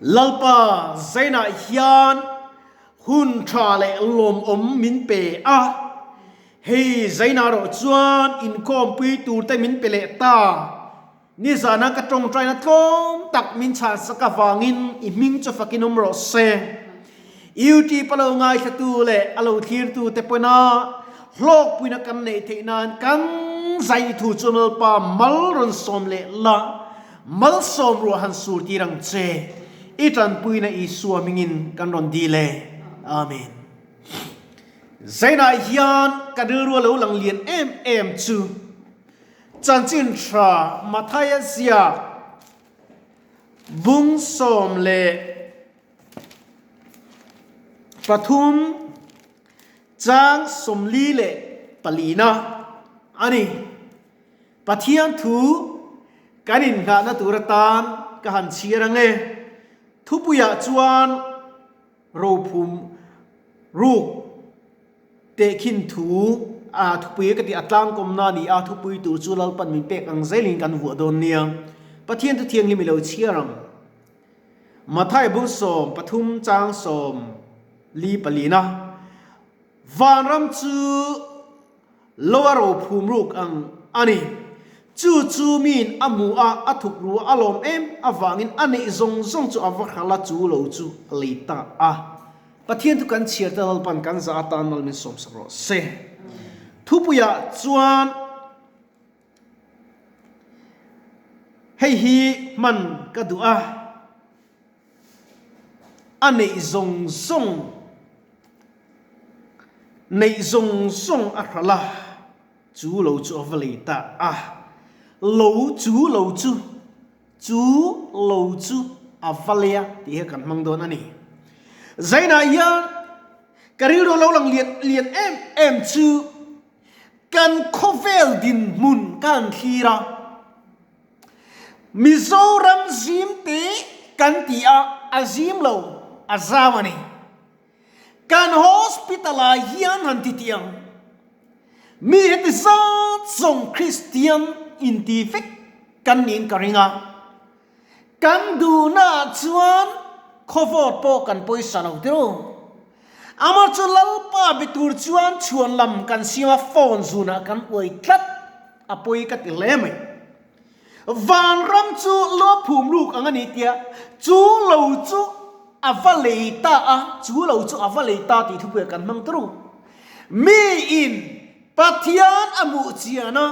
Lalpa zainah hian hun tha leh lawmawm min pe a, hei zainah erawh chuan inkhawmpui turte min pe leh ta. Nizana ka tawngtaina tlawm tak min chhansak avangin i hming chu fakin awm rawh se. YouTube a lo ngaithlatu leh a lo thlirtu te pawina hlawkpuina kan neih theih nan kan zai thu chu Lalpa mal rawn sawm leh la, malsawm ruah han sur tir ang che. I tanpuina Isua hmingin kan rawn dil e. Amen. Zainah hian ka rilru a lo lang lian em em chu Chanchin tha Mathaia ziak bung 13 chang 44na a ni. Pathian thu kan inngahna tur atan ka han chhiar ang e. Thupuiah chuan rophum ruk Tehkhin thu a thupui ka tih a tlangkawmna a ni a, thupui tur chu Lalpan min pek ang zelin kan vuah dawn nia. Pathian thu thianghlim i lo chhiar ang. Mathai bung 13 chang 44 na Vanram chu lo a ro phum ruk ang a ni. Chu chu miin a hmu a, a thuk ru a, a lawm em avangin a neih zawng zawng chu a va hral a, chu lo chu a lei ta a. Pathian chu kan chhiar te Lalpan kan zah atan mal min sawmsak rawh se. Thupuiah chuan hei hi hman ka duh a, a neih zawng zawng neih zawng zawng a hralh a, chu lo chu a va lei ta a, lo chu lo chu. Chu lo chu a va lei a tih hi kan hmang dawn a ni. Zainah hian ka rilru lo lang lian lian em em chu kan khawvel dinhmun ka han thlir a, Mizoram zim te kan ti a, a zim lo, a zau a ni. Kan hospital ah hian han ti tih ang, mi heti zat zawng Kristian inti vek kan niin ka ring a, kan duhna ah chuan khawvawt pawh kan pawisa lo tiro. Amah chu Lalpa be tur chuan chhuan lam kan siam a, phone zunah kan uai tlat a pawi ka ti hle mai. Vanram chu lo phum ruk ang a ni tia, chu lo chu a va lei ta a, chu lo chu a va lei ta tih thupuiah kan hmang ta ruk. Miin Pathian a hmuh chian a,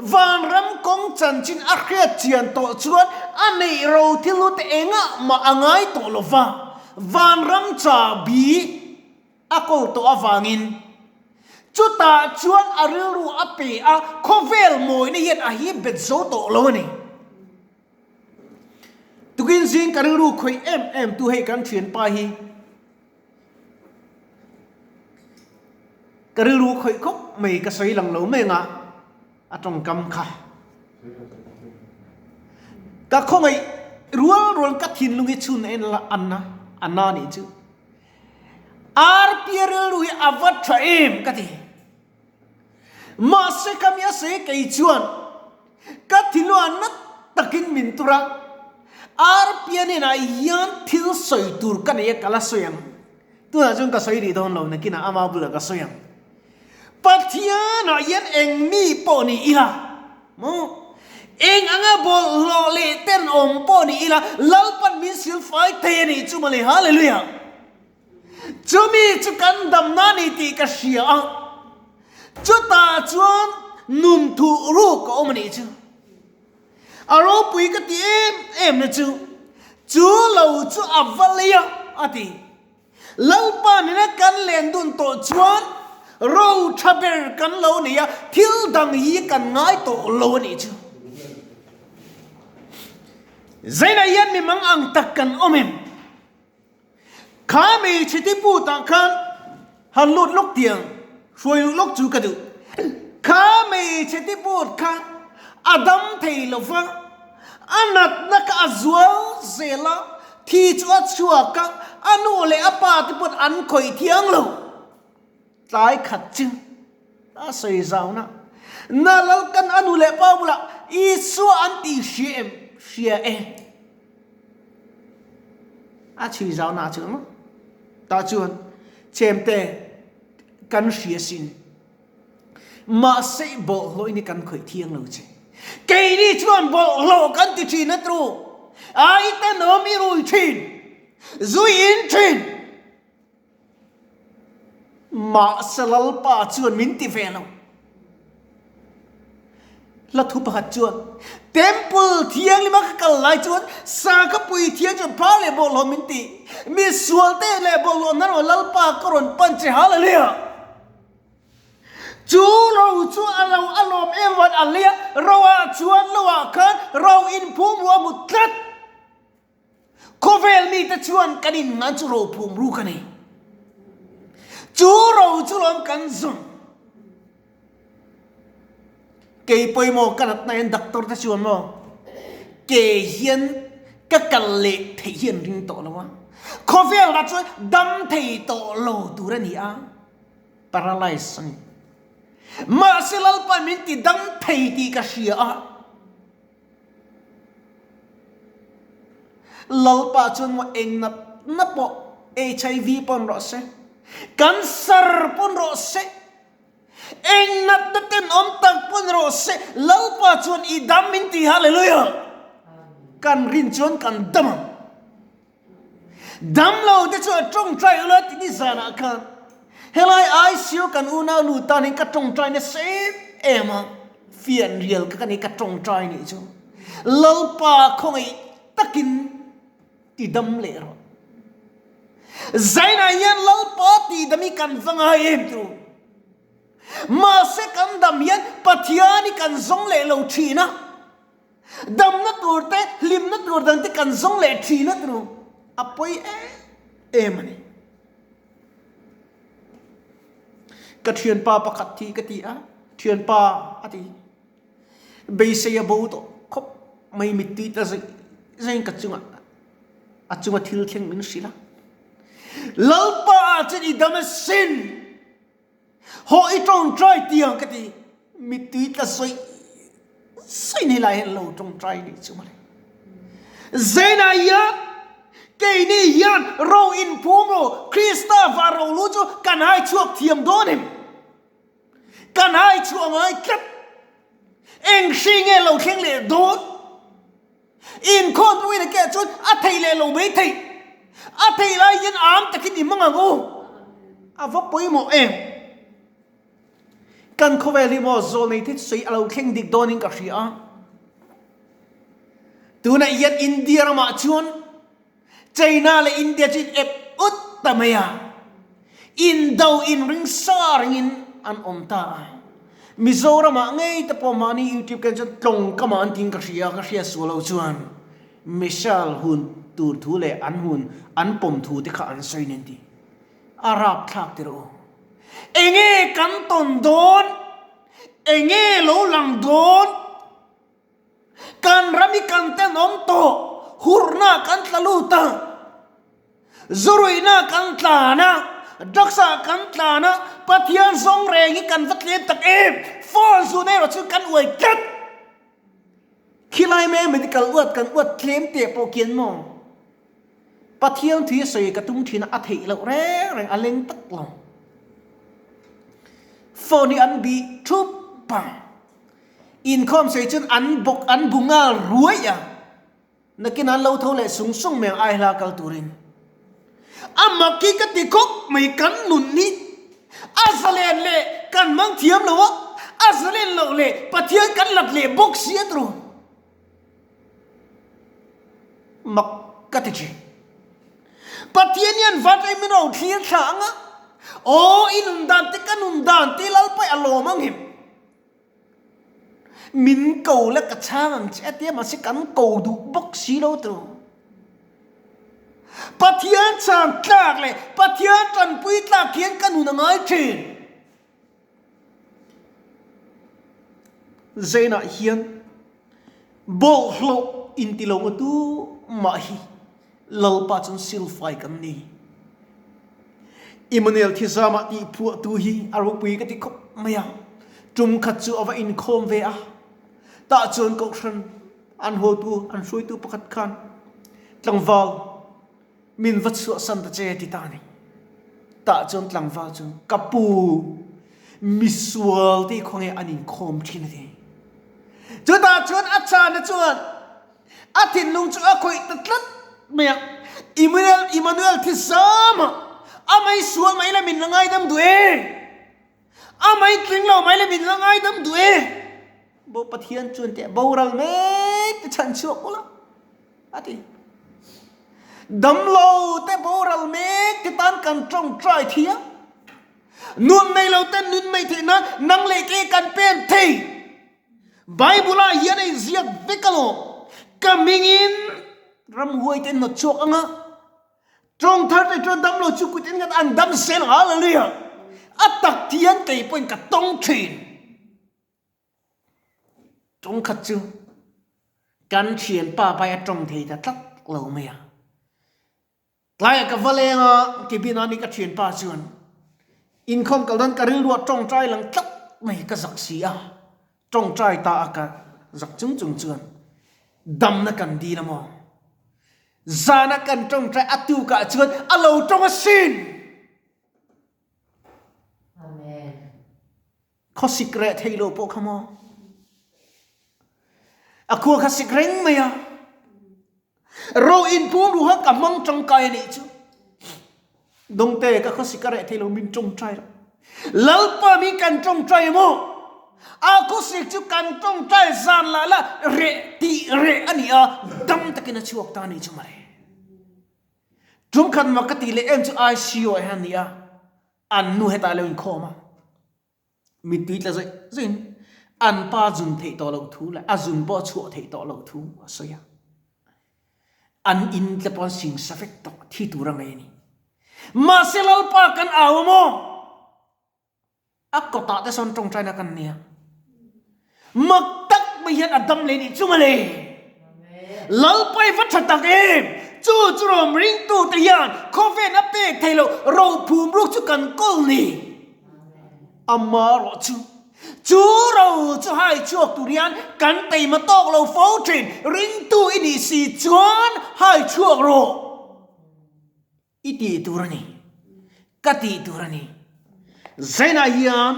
vanram kawng chanchin a hriat chian tawh chuan a neih ro thil hlute engah mah a ngai tawh lo va, vanram chahbi a ko tawh avangin chutah chuan a rilru a pe a, khawvel mawina hian a hip bet zo tawh lo a ni. Tukin zing ka rilru khawih em em tu hei kan thianpa hi ka rilru khawih khawp mai ka sawi lang lo mai anga a tawngkam kha ka khawngaih rual rual ka thinlung hi chhun en la anna anna nih chu. Arpia rilru hi a va tha em ka ti. Mahse ka mi a sawi kei chuan ka thinlungah na takin min tur a, Arpia hnenah hian thil sawi tur ka nei a ka la sawi ang. Tunah chuan ka sawi rih dawn lo, nakinah ama bulah ka sawi ang. Pathianah hian eng mi pawh ni ila maw? Eng anga bawlhhlawh leh tenawm pawh ni ila Lalpan min silfai thei a nih chu mawle, Hallelujah! Chumi chu kan damna ni tih ka hria a, chutah chuan nun thuh ruk a awm a nih chu. A ropui ka ti em em na chu, chu lo chu a va lei a, a ti. Lalpa nena kan len dun tawh chuan ro tha ber kan lo nei a, thil dang hi kan ngai tawh lo a nih chu. Zainah hian mi mang ang tak kan awm em? Kha hmeichhe ti putah khan han lut lawk tiang hruai luh lawk chu ka duh. Kha hmeichhe ti put kha a dam thei lo va, A natna kha a zual zel a, thi chu a chhuak a, a nu leh a pa te pawn an khawih thiang lo. Tlai khat chu a sawi zauna. Na Lalkan a nu leh pa bulah Isua an tih hria em? Hria e. A chhui zau na chuan maw? Tah chuan chemte kan hria sin. Mahse i bawlhhlawh in i kan khawih thiang lo che. Keini chuan bawlhhlawh kan ti thin a tru. A i tenawm i rui thin. Zui in thin. Mahse Lalpa chuan min ti ve lo. Hla thu pakhat chuan, Temple thianglima ka kal lai chuan Sakhapui thiang chuan phar leh bawlhhlawh min ti. Mi sualte leh bawlhhlawh hna rawh Lalpa ka rawn pan che Hallelujah! Chu ro chu a lo a lawm em van a lei a, ro ah chuan lo ah khan ro inphum ru a hmu tlat. Khawvel mite chuan kan inngan chu ro phum ruk a ni. Chu ro chu lawm kan zawng. Kei pawimawh ka natna hian doctor te chuan maw ke hian ka kal leh theih hi an ring tawh lo a. Khawvel ah chuan dam thei tawh lo tur a ni a, paralyze a ni. Mahse Lalpa min ti dam thei tih ka hria a. Lalpa chuan maw eng nat na pawh HIV pawn rawh se, cancer pawn rawh se, eng nat na tenawm tak pawn rawh se, Lalpa chuan i dam min ti hallelujah. Kan rin chuan kan dam ang. Damlo te chu a tawngtai ula ti ni zanah khan helai ICU kan unau nu tan hian ka tawngtai nasa em em a, fianrial ka ka nei ka tawngtai nih chu Lalpa khawngaih takin ti dam leh rawh. Zainah hian Lalpa ti dam hi kan va ngai em tu. Mahse kan dam hian Pathian hi kan zawng leh lo thin a. Damna tur te, hlimna tur dang te kan zawng leh thin a tunu a pawi em em a ni. Ka thianpa pakhat hi ka ti a, thianpa a ti. Beisei a bo tawh khawp mai mittui ta zaih zaihin ka chungah a chunga thil thleng min hrilh a. Lalpa ah chuan i dam asin! Haw i tawngtai tiang ka ti, mittui tla sawi sawi nei lai hian lo tawngtai nih chu mawle. Zainah hian keini hian ro inphum ro Krista vah ro lu chu kan hai chhuak thiam dawn em? Kan hai chhuah ngai tlat. Eng hri nge lo thleng leh dawn? Inkhawm ruin a keh chuan a thei leh lo mai thei. A thei lai hian am takin i hmang ang u. A va pawimawh em? Kan khawvel hi maw zawlnei thil sawi a lo thleng dik dawnin ka hria a. Tunah hian India ramah chuan China leh India chu in ep ut ta mai a, indo inring sa rengin an awm ta a. Mizoramah ngei te pawh mahni YouTube ken chuan tlawng ka mah an tiin ka hria, ka hria sual lo chuan missile hun tur thu leh an hun an pawm thu te kha an sawi nen ti. A rapthlak tirh u. Enge kan tawn dawn? Enge lo lang dawn? Kan ram hi kan tenawm tawh, hurhna kan tla lut a, zuruihna kan tlan a, drugs ah kan tlan a, Pathian zawng reng hi kan va tlem tak em, phone zun erawh chu kan uai tlat. Khilai mai medical uat kan uat tlem teh pawh khian maw Pathian thui a sawi ka tum thin a, a theih loh reng reng a leng tak lo. Phone hi an bih thup a. Inkhawm sawi chuan an bawk an bu nghal ruai a, nakin an lo tho leh sung sung mai ang ai hla kal turin. A mak hi ka ti khawp mai kan nun hi a zalen leh kan hmang thiam lo a, a zalen loh leh Pathian kan lat leh bawk si a turu. Mak ka ti thin. Pathian hian van aim in a lo thlir thla ang a, aw i nun dan te ka nun dan te Lalpa a lawm ang em? Min ko la ka chhang ang che a tia mahse kan ko duh bawk si lo tur. Pathian chhan tlak leh Pathian tanpui tlak hian ka nun a ngai thin. Zainah hian bawlhhlawh inti lo a tu mah hi Lalpa chuan silfai kan ni. Immanuel Thizama tih phuahtu hi a ropui ka ti khawp mai a, tum khat chu a va inkhawm ve a, tah chuan kohhran an hotu, an hruaitu pakhat khan tlangval. Min va chhuahsan ta che ti ta a ni. Tah chuan tlangval chu, Ka pu, misual te hi khawnge an inkhawm thin a ti. Chutah chuan a chana chuan a thinlung chu a khawih ta tlat mai a, Immanuel, Immanuel thi zama a mei sual mai la min la ngaidam duh e! A mei tling lo mai la min la ngaidam duh e! Bo Pathian chuan teh boral mek te chhan chhuak ula a ti. Damlo te boral mek te tan kan tawngtai thei a, nun nei lo ten nun nei theih nan nang leh ke kan pen thei. Bible ah hian a inziak vek alawm. Ka hmingin ramhuai te hnawt chhuak anga tawng thar te chuan damlo chu kut in an dam zel ang hallelujah. A tak thian kei pawhin ka tawng thin. Tawng khat chu kan thianpa pai a tawng thei ta tlat lo mai a. Tlaiah ka va leng a, cabin a ni ka thianpa chuan inkhawm kal dawn ka rilruah tawngtai lang tlat mai ka zak si a, tawngtai ta a ka zak chung chung chuan damna kan dil a maw? Zana kan tawngtai a tukah chuan a lo tawng asin! Amen. Khawsik reh thei lo pawh kha maw? A khua kha sik reng mai a. Ro in pum ruha ka hmang tangkai a nih chu. Dawngte ka khawsik a reh thei lo min tawngtai lo. Lalpa mi kan tawngtai maw? A khawsik chu kan tawngtai zan lah la reh tih reh a ni a, dam takin a chhuak ta a nih chu mawle. Tumkhat mak ka tih leh em chu ICU ah hian a ni a, an nu hetah a lo inkhawm a. Mittui tla zawih zawih in an pa zun theih tawh loh thu leh a zun pawh chhuah theih tawh loh thu a sawi a. An in te pawh an singsa vek tawh thi tur a ngei a ni. Mahse Lalpa kan au a maw? A kawtah te sawn tawngtaina kan nia. Mak tak mai hian a dam leh nih chu mawle. Lalpa i va tha tak em! Chu chu rawm ringtute hian khawvel a pek thei loh rophum ruk chu kan kawl ni. Amaherawh chu, chu ro chu hai chhuak tur hian kan teima tawk lo fo thin, ringtu i nih si chuan hai chhuak rawh. I tih tur a ni, ka tih tur a ni. Zainah hian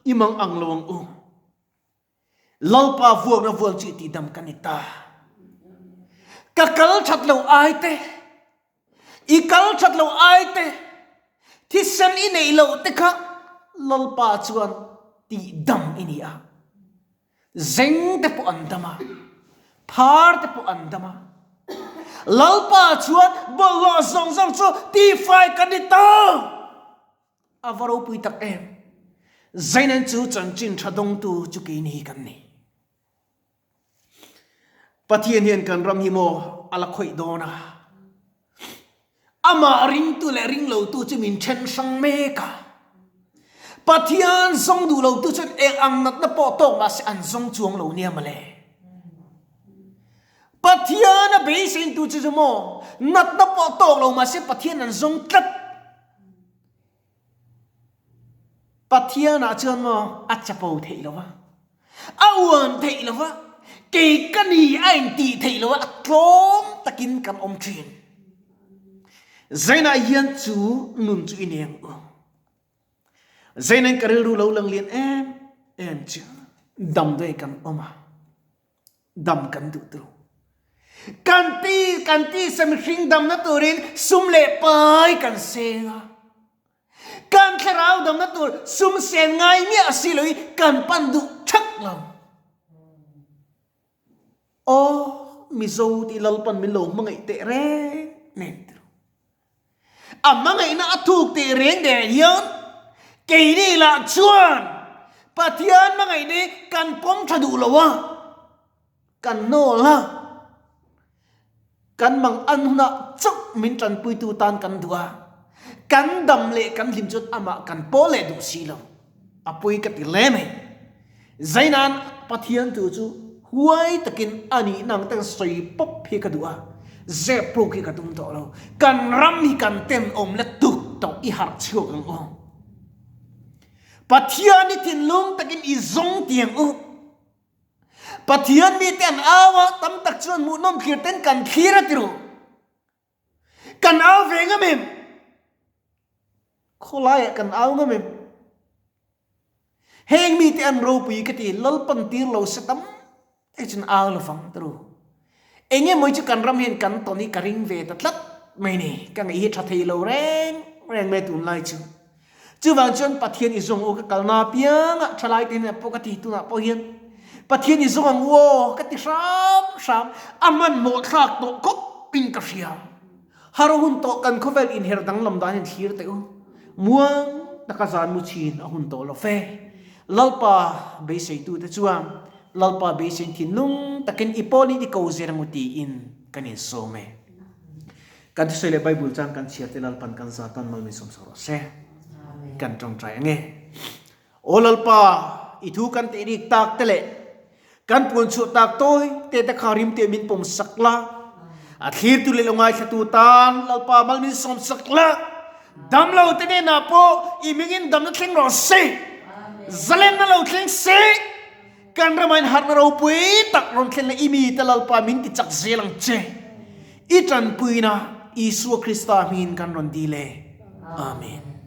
i mang ang lo ang u. Lalpa vuakna vual chu i tihdam ka ni ta. Ka kal that lo ai te, i kal that lo ai te, thisen i neih loh te kha Lalpa chuan tihdam i ni a. Zeng te pawh an dam a, phar te pawh an dam a. Lalpa chuan bawlhhlawh zawng zawng chu tihfai ka ni ta. A va ropui tak em! Zainan chu chanchin tha dawngtu chu keini hi kan ni. Pathian hian kan ram hi maw a la khawih dawn a, amah ringtu leh ringlotu chu min then hrang mek a. Pathian zawng duh lotu chuan eng ang natna pawh tawk mah se an zawng chuang lo nia mawle. Pathian a beiseintu chu chu maw natna pawh tawk lo mah se Pathian an zawng tlat. Pathianah chuan maw a chapo theih lo va, a uan theih lo va, kei ka ni a intih theih lo va, a tlawm takin kan awm thin. Zainah hian chu nun chu i nei ang u. Zainain ka rilru lo lang lian em em chu damdawi kan awm a. Dam kan duh tur. Kan ti kan tisa mihring damna turin sum leh pai kan seng a. Kan thlarau damna tur sum sen ngai miah si loin kan pan duh thak lo. Aw Mizo tih Lalpan min lo hmangaih teh reng nen tur. A hmangaihna a thuk teh reng der hian keini lah chuan Pathian hmangaihna hi kan pawm tha duh lo a, kan nawl a, kan mang an hunah chauh min tanpuitu tan kan duh a, kan dam leh kan hlim chuan amah kan pawl leh duh si lo. A pawi ka ti hle mai. Zainan Pathian thu chu huai takin a nihna ang ten sawi pawp hi ka duh a, zep ruk hi ka tum tawh lo. Kan ram hi kan tenawm la tuk tawh i harh chhuak ang u. Pathian hi thinlung takin i zawng tiang u. Pathian mite an au a, tam tak chuan hmuhnawm thlir ten kan thlir a ti ru. Kan au ve ngam em? Khawlaiah kan au ngam em? Heng mite an ropui ka ti, Lalpan tir lo se tam tak chuan au lo vang ta ru. Eng emaw chu kan ram hian kan tawn hi ka ring ve ta tlat mai ni, ka ngaih hi tha thei lo reng reng mai tunlai chu. Chuvang chuan Pathian i zawng u ka kalna apiangah thalai te hnenah pawh ka ti tunah pawh hian Pathian i zawng ang u aw ka ti hram hram a hmanhmawh thlak tawh khawp in ka hria. Har hun tawh kan khawvel inher danglam dan hian thlir teh u. Muang taka zan mu chin a hun tawh lo fe. Lalpa beiseitute chuan Lalpa beisein thinlung takin i pawlin i ko zel ang u tiin kan insawm e. Kan thusawi leh Bible chang kan chhiar te Lalpan kan za tan mal min sawmsak rawh se. Kan tawngtai ange. Aw Lalpa, i thu kan teh rik tak te leh kan puan chhuah tak tawi te te kha rim te min pawm sak la. A thlirtu leh lo ngaithlatu tan Lalpa mal min sawmsak la. Dam lo te hnenah pawh i mingin damna thleng rawh se. Zalenna lo thleng se. Kan ramah in harhna ropui tak rawn thlen leh i mite Lalpa min ti chak zel ang che. I tanpuina Isua Krista hmingin kan rawn dil e. Amen.